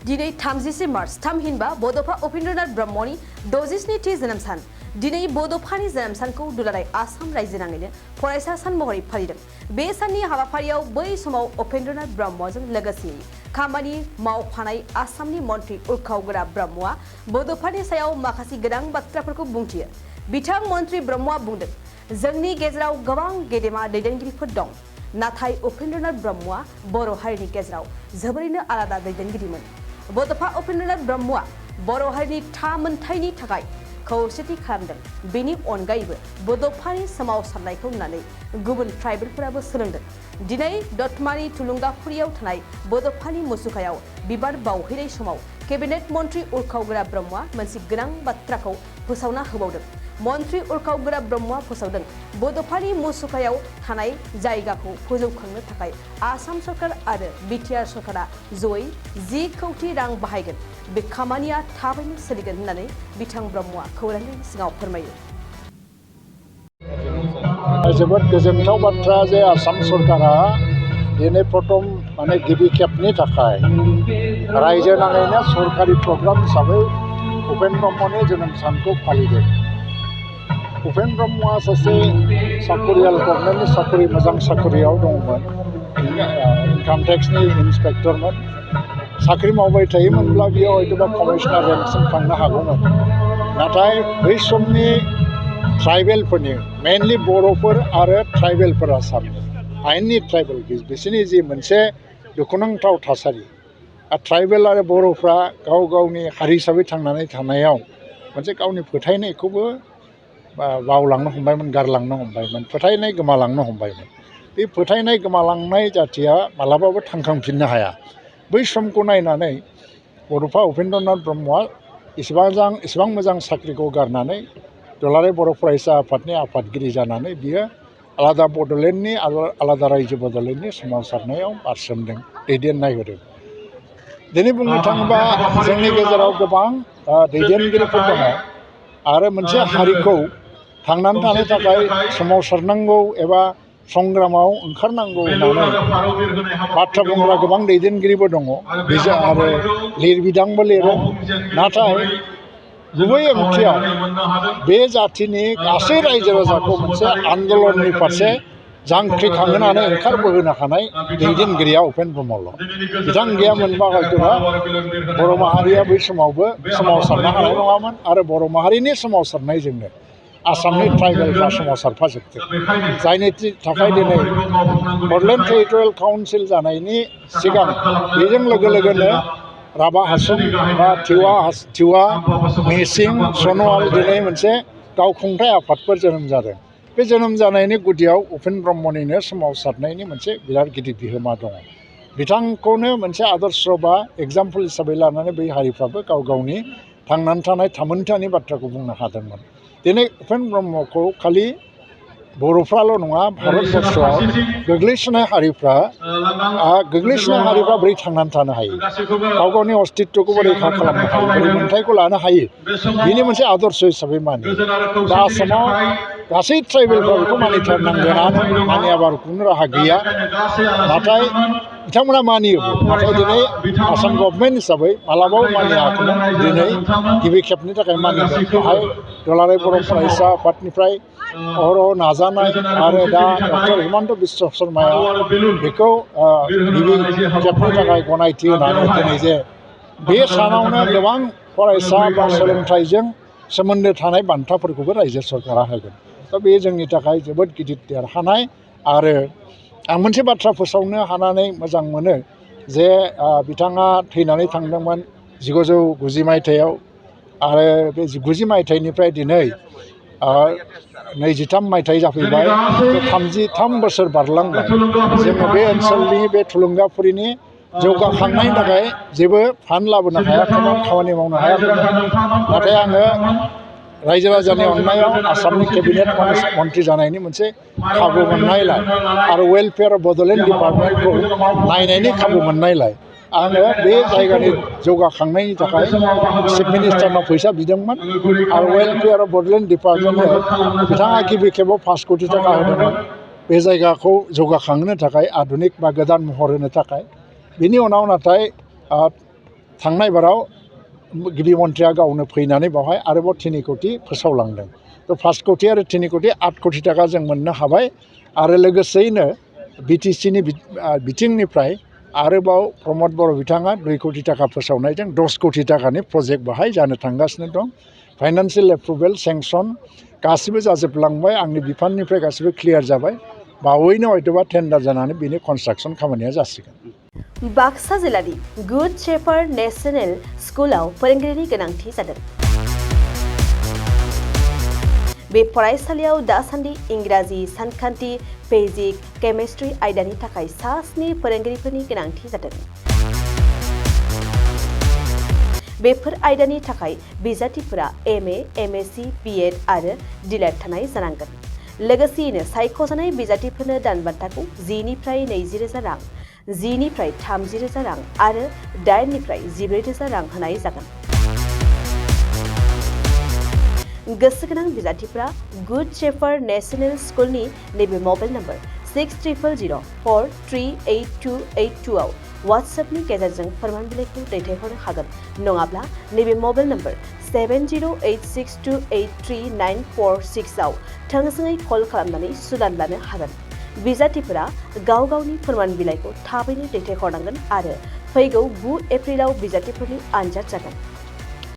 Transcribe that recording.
दिनै 30 मार्च थामहिनबा बड'फा उपेन्द्रनाथ ब्रह्मनि 60थि जोनोम सान। दिनै बड'फानि जोनोम सानखौ दुलाराय आसाम रायजो नाङैनो फरायसा सान महरै फालिदों। बे साननि हाबाफारियाव बै समाव उपेन्द्रनाथ ब्रह्मजों लोगोसे खामानि मावफानाय आसामनि मन्त्रि उरखावगोरा ब्रह्मआ बड'फानि सायाव माखासे गोनां बाथ्राफोरखौ बुंथियो। बिथां मन्त्रि ब्रह्मआ बुंदों, जोंनि गेजेराव गोबां गेदेमा दैदेनगिरिफोर दं, नाथाय उपेन्द्रनाथ ब्रह्मआ बर' हारिनि गेजेराव जोबोरैनो आलादा दैदेनगिरिमोन। बड'फा उपेन्द्रनाथ ब्रह्मआ बर' हारिनि थामोनथाइनि थाखाय खौसेथि खालामदों। बेनि अनगायैबो बड'फानि सोमावसारनायखौ नुनानै गुबुन ट्राइबेलफोराबो सोलोंदों। दिनै दतमानि थुलुंगाफुरियाव थानाय बड'फानि मुसुखायाव बिबार बावहैनाय समाव केबिनेट मन्त्रि उरखावगोरा ब्रह्मआ मोनसे गोनां बाथ्राखौ फोसावना होबावदों। मन्त्रि उरखावगोरा ब्रह्मआ फोसावदों, बड'फानि मुसुखायाव थानाय जायगाखौ फोजौखांनो थाखाय आसाम सरकार आरो बिटिआर सरकारा जयै 10 कोटी रां बाहायगोन। बे खामानिया थाबैनो सोलिगोन होननानै बिथां ब्रह्मआ खौरांगिरिनि सिगाङाव फोरमायो। जोबोद गोजोनथाव बाथ्रा जे आसाम सरकारा दिनै प्रथम गिबि खेबनि थाखाय रायजो नाङैनो सरकारि प्रग्राम हिसाबै उपेन्द्र ब्रह्मनि जोनोम सानखौ फालिदों। उपेन्द्र ब्रह्मआ सासे साकरियाल गभर्नमेन्टनि साकरि मोजां साकरियाव दंमोन। इनकाम टेक्सनि इन्सपेक्टरमोन। साख्रि मावबाय थायोमोनब्ला बियो हयतोबा कमिशनार रेंकसिम थांनो हागौमोन। नाथाय बै समनि ट्राइबेलफोरनि मेनलि बर'फोर आरो ट्राइबेलफोर आसामनि आयेननि ट्राइबेल बिसोरनि जि मोनसे दुखुनांथाव थासारि, ट्राइबेल आरो बर'फ्रा गाव गावनि हारि हिसाबै थांनानै थानायाव मोनसे गावनि फोथायनायखौबो बावलांनो हमबायमोन, गारलांनो हमबायमोन, फोथायनाय गोमालांनो हमबायमोन। बे फोथायनाय गोमालांनाय जाथिया मालाबाबो थांखांफिननो हाया। बै समखौ नायनानै बड'फा उपेन्द्रनाथ ब्रह्मआ इसेबां मोजां साख्रिखौ गारनानै दुलाराय बर' फरायसा आफादनि आफादगिरि जानानै बियो आलादा बड'लेण्डनि आलादा रायजो बड'लेण्डनि सोमावसारनायाव बारसोमदों, दैदेननाय होदों। दिनै बुंनो थाङोबा जोंनि गेजेराव गोबां दैदेनगिरिफोर दङ आरो मोनसे हारिखौ थांनानै थानो थाखाय सोमावसारनांगौ एबा संग्रामाव ओंखारनांगौ होननानै बाथ्रा बुंग्रा गोबां दैदेनगिरिबो दङ आरो लिरबिदांबो लिरो। नाथाय गुबै ओंथियाव बे जाथिनि गासै रायजो राजाखौ मोनसे आन्दलननि फारसे जांख्रिखांहोनानै ओंखारबोहोनो हानाय दैदेनगिरिया उपेन्द्र ब्रह्मल'। बिथां गैयामोनबा हयतोबा बर' माहारिया बै समावबो सोमावसारनो हानाय नङामोन आरो बर' माहारिनि सोमावसारनायजोंनो आसामनि ट्राइबेलफ्रा सोमावसारफाजोबदों। जायनि थाखाय दिनै बड'लेण्ड टेरिटरियेल काउन्सिल जानायनि सिगां बेजों लोगोनो राभा हासं बा तिवा मिसिं सन'वाल दिनै मोनसे गावखुंथाय आफादफोर जोनोम जादों। बे जोनोम जानायनि गुदियाव उपेन्द्र ब्रह्मनिनो सोमावसारनायनि मोनसे बिराद गिदिर बिहोमा दङ। बिथांखौनो मोनसे आदर्श बा एग्जाम्पल हिसाबै लानानै बै हारिफ्राबो गाव गावनि थांनानै थानाय थामोनथानि बाथ्राखौ बुंनो हादोंमोन। दिनै उपेन्द्र ब्रह्मखौ खालि बर'फ्राल' नङा, भारतबर्षआव गोग्लैसोनाय हारिफ्रा बोरै थांनानै थानो हायो, गाव गावनि अस्तित्वखौबो रैखा खालामनो हायो, बोरै मोन्थायखौ लानो हायो, बेनि मोनसे आदर्श हिसाबै मानियो। दा आसामाव गासै ट्राइबेलफ्रा बेखौ मानिथारनांगोनानो, मानियाबा खुनु राहा गैया। नाथाय बिथांमोना मानियोबो। नाथाय दिनै आसाम गभर्नमेन्ट हिसाबै मालाबाबो मानियाखैमोन। दिनै गिबि खेबनि थाखाय मानिदों। बेहाय दुलाराय बर' फरायसा आफादनिफ्राय अहरह नाजानाय आरो दा डक्टर हिमन्त बिश्व शर्माया बेखौ गिबि खेबनि थाखाय गनायथि होनानै दिनै जे बे सानावनो गोबां फरायसा बा सोलोंथाइजों सोमोन्दो थानाय बान्थाफोरखौबो रायजो सरकारा होगोन। दा बे जोंनि थाखाय जोबोद गिदिर देरहानाय। आरो आं मोनसे बाथ्रा फोसावनो हानानै मोजां मोनो जे बिथाङा थैनानै थांदोंमोन 1990 मायथाइयाव आरो बे 90 मायथाइनिफ्राय दिनै 23 मायथाइ जाफैबाय। 33 बोसोर बारलांबाय। जोङो बे ओनसोलनि बे थुलुंगाफुरिनि जौगाखांनायनि थाखाय जेबो फान्ड लाबोनो हायाखैमोन, खामानि मावनो हायाखैमोन। नाथाय आङो रायजो राजानि अननायाव आसामनि केबिनेट मन्त्रि जानायनि मोनसे खाबु मोननायलाय आरो वेलफेयार बड'लेण्ड डिपार्टमेन्टखौ नायनायनि खाबु मोननायलाय आङो बे जायगानि जौगाखांनायनि थाखाय चिफ मिनिस्टारनाव फैसा बिदोंमोन आरो वेलफेयार बड'लेण्ड डिपार्टमेन्टनो बिथाङा गिबि खेबाव 5 कोटी थाखा होदोंमोन बे जायगाखौ जौगाखांहोनो थाखाय, आधुनिक बा गोदान महर होनो थाखाय। बिनि उनाव नाथाय थांनाय बाराव गिबि मन्थ्रिया गावनो फैनानै बावहाय आरोबाव 3 कोटि फोसावलांदों। थ' 5 कोटि आरो 3 कोटि 8 कोटि थाखा जों मोननो हाबाय आरो लोगोसेयैनो बिटिसिनि बिथिंनिफ्राय आरोबाव प्रमद बर' बिथाङा 2 कोटि थाखा फोसावनायजों 10 कोटि थाखानि प्रजेक्ट बाहाय जानो थांगासिनो दं। फाइनान्सियेल एप्रुभेल सेंसन गासिबो जाजोबलांबाय, आंनि बिफाननिफ्राय गासिबो क्लियार जाबाय। बावैनो हयतोबा टेन्डार जानानै बिनि कनस्ट्राक्सन खामानिया जासिगोन। बाक्सा जिल्लानि गुड शेफार्ड नेशनेल स्कुलाव फोरोंगिरिनि गोनांथि जादों। बे फरायसालियाव दासान्दि इंराजि, सानखान्थि, फिजिक्स, केमिस्ट्रि आयदानि थाखाय 7 फोरोंगिरिफोरनि गोनांथि जादों। बेफोर आयदानि थाखाय बिजाथिफोरा MA, MSc, BEd आरो DLED थानाय जानांगोन। लोगोसेयैनो सायख'जानाय बिजाथिफोरनो दानबान्थाखौ 10 निफ्राय 20,000 रां, 10 निफ्राय 30,000 रां आरो 8 निफ्राय 14,000 रां होनाय जागोन। गोसो गोनां बिजाथिफोरा गुड शेफार्ड नेशनेल स्कुलनि नैबे मबाइल नम्बर 6000438282 आव WhatsAppनि गेजेरजों फोरमान बिलाइखौ दैथायहरनो हागोन, नङाब्ला नैबे मबाइल नम्बर 7086283946 आव थोंजोङै कल खालामनानै सुलाद लानो हागोन। बिजाथिफोरा गाव गावनि फोरमान बिलाइखौ थाबैनो दैथायहरनांगोन आरो फैगौ 9 एप्रिलाव बिजाथिफोरनि आनजाद जागोन।